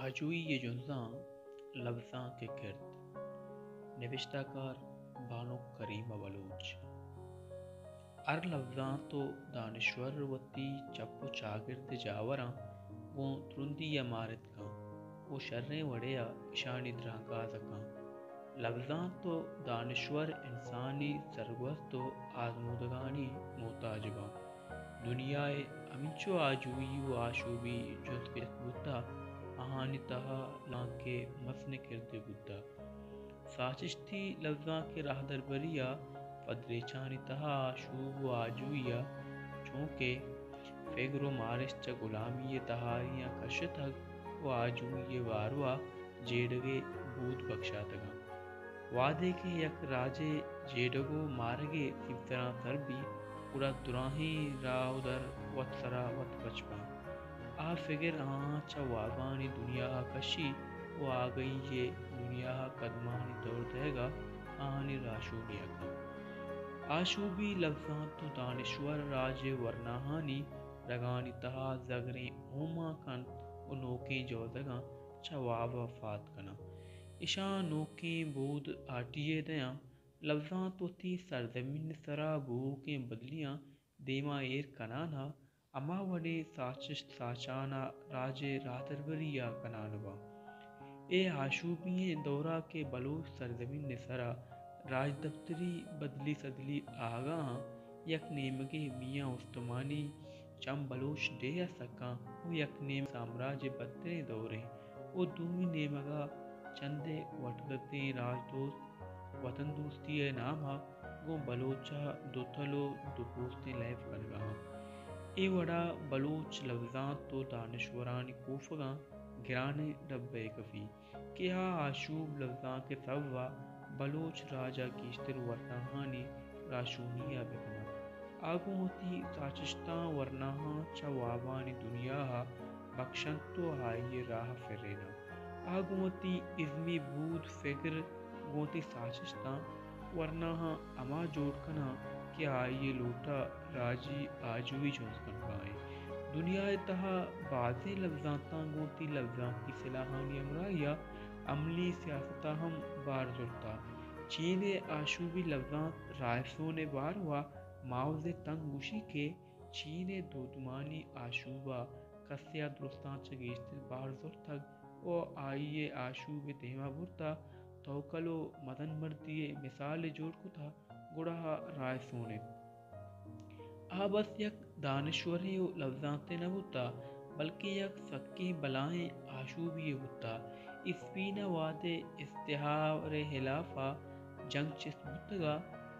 آجوئی ءِ جنزاں لبزانک ءِ کرد۔ نبشتہ کار بانک کریمہ بلوچ۔ ہر لبزانت ءُ دانشور وتی چپ ءُ چاگرد ءِ جاوراں گوں ترندی ءَ مارت کن ءُ شریں وڑے ءَ اشانی درانکاز کن۔ لبزانت ءُ دانشور انسانی سرگوست ءُ آزمودگانی محتاج باں۔ دنیا ءِ ہمینچو آجوئی ءُ آشوبی جنز کہ بوتہ، آہانی تہا لبزانک ءِ مزنیں کردے بوتہ۔ ساچشتی لبزانک ءِ راہدربری ءَ پدریچانی تہا آشوب ءُ آجوئی ءَ چونکہ فگر ءُ مارشت چہ گلامی ءِ تہاریاں کشتگ ءُ آجوئی ءِ باروا جیڑگ ءِ بود بکشاتگ اَنت۔ وہدے کہ یک راجے جیڑگ ءُ مارگ ءِ سیمسراں سر بیت، گڑا دراہیں راہ ءُ در وت سرا وت پچ باں۔ آ فگر آہاں چہ وابانی دنیا ءَ کشیت ءُ آگہی ءِ دنیا ءَ قدمانی دور دئیگ ءَ آہانی راہشونی ءَ کنت۔ آشوبی لبزانت ءُ دانشور راج ءِ ورناہانی رگانی تہا زگریں ہوماں کنت ءُ نوکیں جوزگاں چہ واب ءَ پاد کناں۔ اشاں نوکیں بود ہاٹی ءَ دیاں۔ لبزانت وتی سرزمین ءِ سرا بوؤکیں بدلیاں دیما ایر کنان ءَ ہما وڑیں ساچشت ساچان ءَ راج ءِ راہدربری ءَ کنان باں۔ اے آشوبی ئیں دور ءَ کہ بلوچ سرزمین ءِ سرا راجدپتری بدلی سدلی آہگا آں، یک نیمگے میاں استمانی چم بلوچ ڈیھ ءَ سکاں ءُ یک نیم سامراج ءِ بدتریں دورے ءُ دومی نیمگ ءَ چندے وتگتیں راجدوست، وطن دوستی ءِ نام ءَ گوں بلوچ ءَ دوتل ءُ دوپوستیں لیب کنگ ءَ آں۔ اے وڑ ءَ بلوچ لبزانت ءُ دانشورانی کوفگاں گرانیں ڈبہ ئے کپی کہ آ آشوب لبزانک ءِ سبب ءَ بلوچ راج ءَ گیشتر ورناہانی راہشونی ءَ بہ کناں۔ آ گوں وتی ساچشتاں ورناہاں چہ وابانی دنیا ءَ بکشنت ءُ آئی ءِ راہ ءَ پریناں۔ آ گوں وتی ازمی بود، فگر، گوں وتی ساچشتاں ورناہاں ہما جوڑ کناں کہ آئی ءِ لوٹ ءَ راجی آجوئی جنز کنگ ءَ ایں۔ دنیا ءِ تہا بازیں لبزانتاں گوں وتی لبزانکی سلاہانی ہمراہی ءَ عملی سیاست ءَ ہم بار زرتہ۔ چین ءِ آشوبی لبزانت رائسون ءِ باروا ماؤ زے تنگ گوشی کہ چین ءِ دودمانی آشوب ءَ کسے ءَ درستاں چہ گیشتر بار زرتگ ءُ آئی ءِ آشوب ءِ دیما برتہ، توکل ءُ مزن مردی ءِ مثالے جوڑ کتہ، گڑا آ رائسون اِنت۔ آ بس یک دانشورے ءُ لبزانتے نہ بوتہ، بلکیں یک سکیں بلاہیں آشوبی یے بوتہ۔ اسپین ءَ وہدے استعمار ءِ ہلاف ءَ جنگ چست بوتگ ءَ،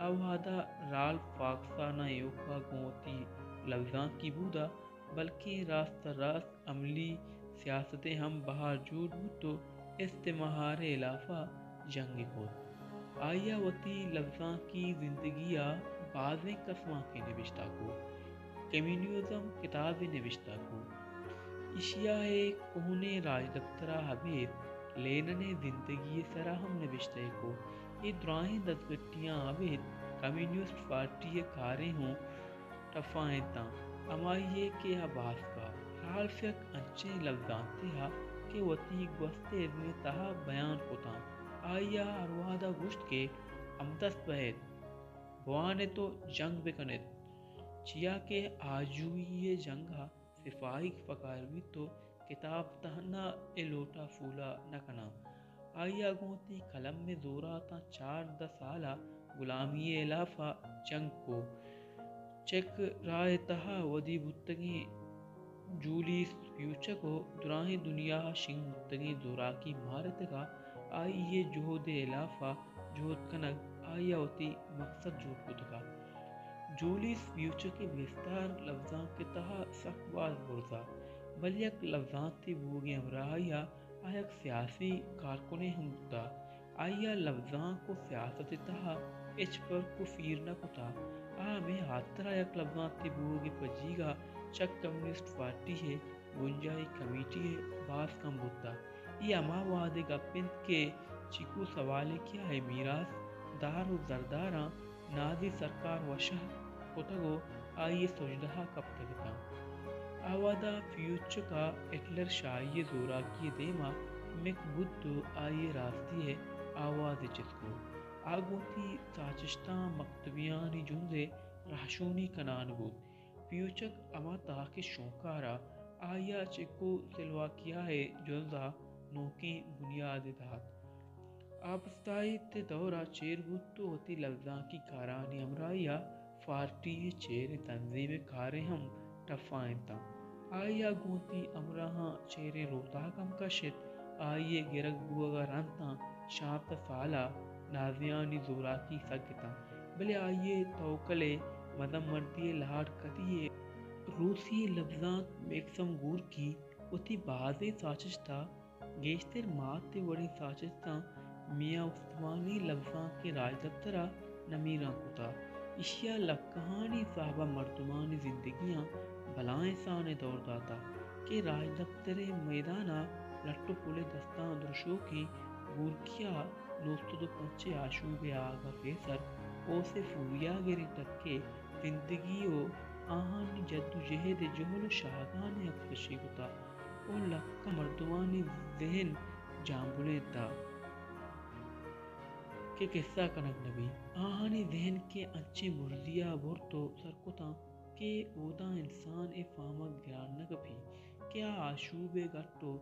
آ وہد ءَ رالف فاکس ءَ نہ ایوک ءَ گوں وتی لبزانکی بود ءَ، بلکیں راست ءَ راست عملی سیاستے ہم بہر جوڑ بوت ءُ استعمار ءِ ہلاف ءَ جنگے کت۔ آئی ءَ وتی لبزانکی زندگی ءَ بازیں کسمانکے نبشتہ کت۔ کمیونزم کتابے نبشتہ کت۔ ایشی ءَ اے کوہنیں راجدپتر ءَ ابید لینن ءِ زندگی ءِ سرا ہم نبشتہ ئے کت۔ اے دراہیں دزگٹیاں ابید کمیونسٹ پارٹی ءِ کاریں ہوں ٹپائینتاں، ہمائی ءَ کہ آ باسک ءَ۔ رالف یک انچیں لبزانتے ءَ کہ وتی گوست ءِ ازم ءِ تہا بیان کتاں۔ آئی ءَ ہر وہد ءَ گوشت کہ ہمدست بئیت، بوان ات ءُ جنگ بکن ات، چیا کہ آجوئی ءِ جنگ ءَ سپاہیگ پکار بیت ءُ کتاب تہنا اے لوٹ ءَ پورا نہ کناں۔ آئی ءَ گوں وتی قلم ءِ زور ءَ تاں چاردہ سال ءَ گلامی ءِ ہلاف ءَ جنگ کت۔ چک راہ ءِ تہا ودی بوتگیں جولیس بیوچک ءُ دراہیں دنیا ءَ شنگ بوتگیں زوراکی مارتگ ءَ آئی ءِ جہد ءِ ہلاف ءَ جہد کنگ آئی ءَ وتی مقصد جوڑ کتگ ءَ۔ جولیس بیوچک ءِ بستار لبزانک ءِ تہا سک باز برز ءَ، بلے یک لبزانتے بوگ ءِ ہمراہی ءَ آ یک سیاسی کارکنے ہم بوتہ۔ آئی ءَ لبزانک ءُ سیاست ءِ تہا ہچ پرک ءُ پیر نہ کتہ۔ آ ہمے ہاترا یک لبزانتے بوگ ءِ پجیگ ءَ چہ کمیونسٹ پارٹی ءِ بنجاہی کمیٹی ءِ باسک ہم بوتہ۔ اے ہما وہد ءِ گپ اِنت کہ چیکو سوالیکیا ءِ میراث دار ءُ زرداراں نازی سرکار وشہ کتگ ءُ آئی ءِ سجدہ ءَ کپتگ اتاں۔ آ وہدا پیوچک ءَ ہٹلر شاہی ءِ زوراکی ءِ دیم ءَ مک بوت ءُ آئی ءِ راستی ءِ آواز ءَ چست کت۔ آ گوں وتی ساچشتاں مکتبیانی جنز ءِ رہشونی کنان بوت۔ پیوچک ہما تاک ءِ شونکار ءَ آئی ءَ چیکو سلواکیا ءِ جنز ءَ نوکیں بنیادے دات۔ آ بستائیت ءِ دور ءَ چیر بوت ءُ وتی لبزانکی کارانی ہمراہی ءَ پارٹی ءِ چیریں تنظیم ءِ کارے ہم ٹپائینتاں۔ آئی ءَ گوں وتی ہمراہاں چیریں روتاک ہم کشت۔ آئی ءِ گرگ بوگ ءَ رند تاں شانزدہ سال ءَ نازیانی زوراکی سک اتاں، بلے آئی ءِ توکل ءِ مزن مردی ءِ لاڈ کدی ءَ روسی ءِ لبزانت میکسم گورکی وتی بازیں ساچشت ءَ گیشتر مات ءِ وڑیں ساچشتاں میاں استمانی لبزانک ءِ راجدپتر ءَ نمیران کتہ۔ ایشی ءَ لکہانی حساب ءَ مردمانی زندگیاں بلاہیں سانے دور داتہ کہ راجدپتر ءِ میدان ءَ لٹ ءُ پل ءِ دستاں درشوکیں گورکی ءَ نو سد ءُ پنچ ءِ آشوب ءِ آہگ ءَ پیسر اوس ءِ پوریاگریں ٹک ءِ زندگی ءُ آہانی جد ءُ جہد ءِ جہل ءُ شاہگان ءِ عکس کشی کتہ۔ ءُ لکاں مردمانی ذہن جامبلینتہ کہ کسہ کنگ نہ بیت۔ آہانی ذہن کہ انچیں برزی ءَ برت ءُ سر کتاں کہ اودا انسان ءِ پہمگ گران نہ کپی کہ آ آشوب ءِ گٹ ءُ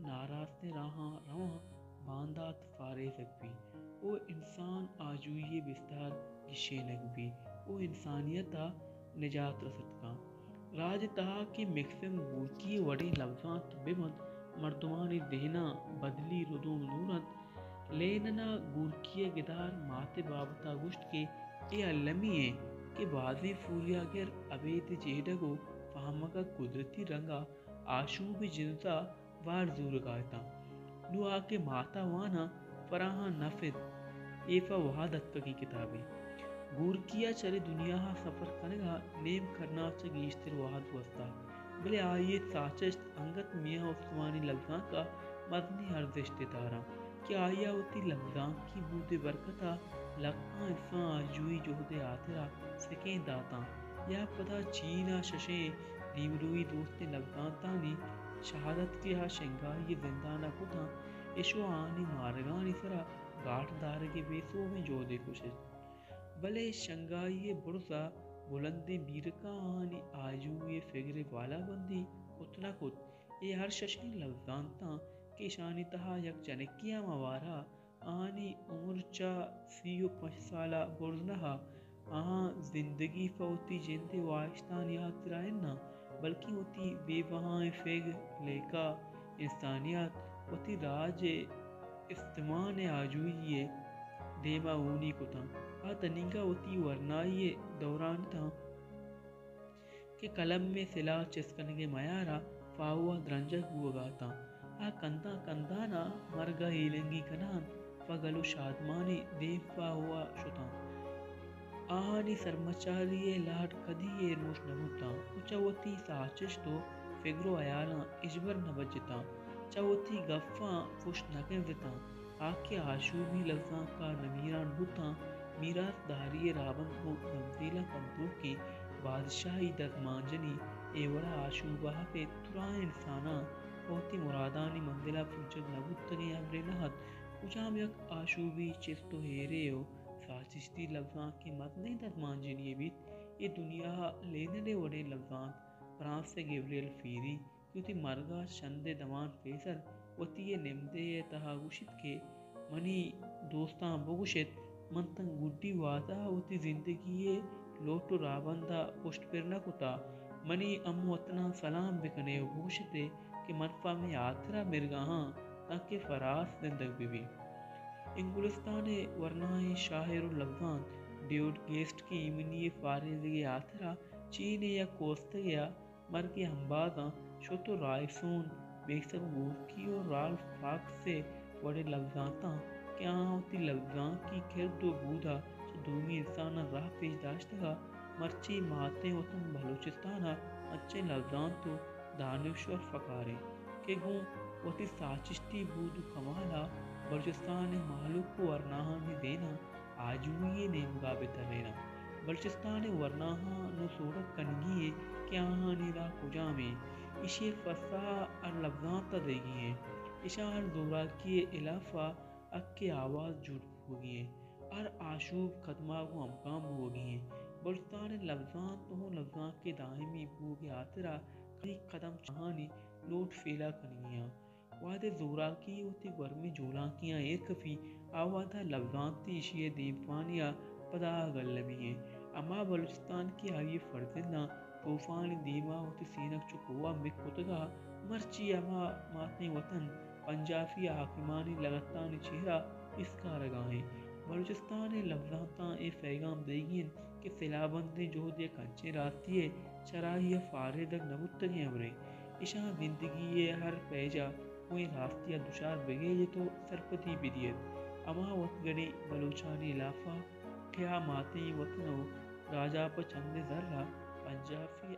ناراستیں راہاں رواں باندات پاریزگ بیت ءُ انسان آجوئی ءِ بستار گیشینگ بیت ءُ انسانیت ءَ نجات رست کنت۔ راج ءِ تہا کہ میکسم گورکی ءِ وڑیں لبزانت بہ بنت، مردمانی ذہناں بدلی ردوم زورنت۔ لینن ءَ گورکی ءِ گدار مات ءِ بابت ءَ گوشت کہ اے المی انت کہ بازیں پوریاگر ابید ءِ جیڑگ ءُ پہمگ ءَ قدرتی رنگ ءَ آشوب ءِ جنز ءَ بار زورگ ءَ اتاں۔ نوں آ کہ مات ءَ واناں، پر آہاں نف انت۔ اے پہ وہد اتکگیں کتابے۔ گورکی ءَ چرے دنیا ءَ سفر کنگ ءَ نیم کرن ءَ چہ گیشتر وہد گوستہ، بلے آئی ءِ ساچشت انگت میاں استمانی لبزانک ءَ مزنیں ارزشتے داراں کہ آئی ءَ وتی لبزانکی بود ءِ برکت ءَ لکاں انسان آجوئی جہد ءِ ہاترا سکین داتاں یا پدا چین ءَ ششیں دیمروئی دوستیں لبزانتانی شہادت کہ آ شنگھائی ءِ زندان ءَ کتاں، اش ءُ آہانی مارگانی سرا گاٹ دارگ ءِ بے سوبیں جہدے کشت۔ بلے شنگھائی ءِ برز ءَ بلندیں بیرکاں آہانی آجوئی ءِ فگر ءِ بالابندی کت نہ کت۔ اے ہر ششیں لبزانتاں کہ اشانی تہا یک جنکے ہم ہوار ءَ آہانی عمر چہ سی ءُ پنچ سال ءَ برز نہ ات۔ آہاں زندگی پہ وتی جند ءِ واہشتانی ہاترا اناں، بلکیں وتی بے بہائیں فکر، لیکہ، انسانیت، وتی راج ءِ استمان ءِ آجوئی ءِ دیم ءَ ہونی کتاں۔ آ تنیگا وتی ورنائی ءِ دوران اتاں کہ قلم ءِ سلاہ چست کنگ ءِ میار ءَ پاہو ءَ درنجگ بوگ ءَ اتاں۔ آ کنداں کندان ءَ مرگ ءَ ہیلنگی کنان پہ گل ءُ شادمانی دیم پاہو ءَ شتاں۔ آہانی سرمچاری ءِ لاڈ کدی ایر مش نہ بوتاں ءُ چہ وتی ساچشت ءُ فگر ءُ ہیالاں ہچبر نہ بجتاں، چہ وتی گپاں پشت نہ کنزتاں۔ آ کہ آشوبی لبزانک ءَ نمیران بوتاں، میراث داری ءِ راہبند گوں نمزیلاں کندوکیں بادشاہی دزمانجنی اے وڑ ءَ آشوب ءَ پہ دراہیں انساناں پہ وتی مرادانی منزل ءَ پجگ نہ بوتگیں امرے نہ ات۔ کجام یک آشوبی چست ءُ ایرے ءُ ساچشتی لبزانک ءِ مزنیں دزمانجنی یے بیت، اے دنیا ءَ لینن ءِ وڑیں لبزانت، فرانس ءِ گیبریل فیری، کہ وتی مرگ ءَ چندے دمان پیسر وتی اے نمدے ءِ تہا گوشیت کہ منی دوستاں بگوش ایت، من تاں گڈی وہد ءَ وتی زندگی ءِ لوٹ ءُ راہبند ءَ پشت پر نہ کتہ۔ منی ہم وطناں سلام بکن ئے ءُ بگوش ایت ئے کہ من پہ ہمے ہاترا مرگ ءَ آں تانکہ پہ راست زندگ بہ بی۔ انگلستان ءِ ورناہیں شاعر ءُ لبزانت ڈیوڈ گیسٹ کہ ایمنی ءِ پاریزگ ءِ ہاترا چین ءِ یک کوستگے ءَ مرگ ءِ امبازاں شت ءُ رائسون، میکسم گورکی ءُ رالف فاکس ءِ وڑیں لبزانتاں کہ آہاں وتی لبزانکی کرد ءُ بود ءَ چہ دومی انساناں راہ پیش داشتگ ءَ، مرچی ماتیں وطن بلوچستان ءَ انچیں لبزانت ءُ دانشور پکار انت کہ گوں وتی ساچشتی بود ءُ کمال ءَ بلوچستان ءِ مہلوک ءُ ورناہانی ذہناں آجوئی ءِ نیمگ ءَ بہ تریناں۔ بلوچستان ءِ ورناہاں نوں سوڑگ کنگی انت کہ آہانی راہ کجام انت۔ ایشی ءِ فسا ہر لبزانت ءَ دئیگی ایں۔ ایشاں ہر زوراکی ءِ ہلاف ءَ حق ءِ آواز جوڑ بوگی ایں۔ ہر آشوب قدم ءَ گوں ہمگام بوگی ایں۔ بلوچستان ءِ لبزانت ہوں لبزانک ءِ دائمی بوگ ءِ ہاترا کدی قدم چاہانی لوٹ پیلہ کنگی آں۔ وہدے زوراکی وتی گورمیں جولانکیاں ایر کپی، آ وہدا لبزانت ایشی ءِ دیمپانی ءَ پدا گل بی ایں۔ ہما بلوچستان کہ آئی ءِ فرزنداں طوفان ءِ دیما وتی سینگ چو کوہ ءَ مک کتگ ءَ، مرچی ہما ماتیں وطن پنجابی حاکمانی لگتانی چیرا اسکارگا ایں۔ بلوچستان ءِ لبزانتاں اے پیغام دئیگی انت کہ سلاہ بندیں جہد یک انچیں راستی ءِ چرائی ءَ پاریدگ نہ بوتگیں ہبرے۔ ایشاں زندگی ءِ ہر پیج ءَ گوں اے راستی ءَ دچار بگیجیت ءُ سرپدی بدیت۔ ہما وتگڑیں بلوچانی ہلاف ءَ کہ آ ماتیں وطن ءُ راج ءَ پہ چندے زر ءَ پنجابی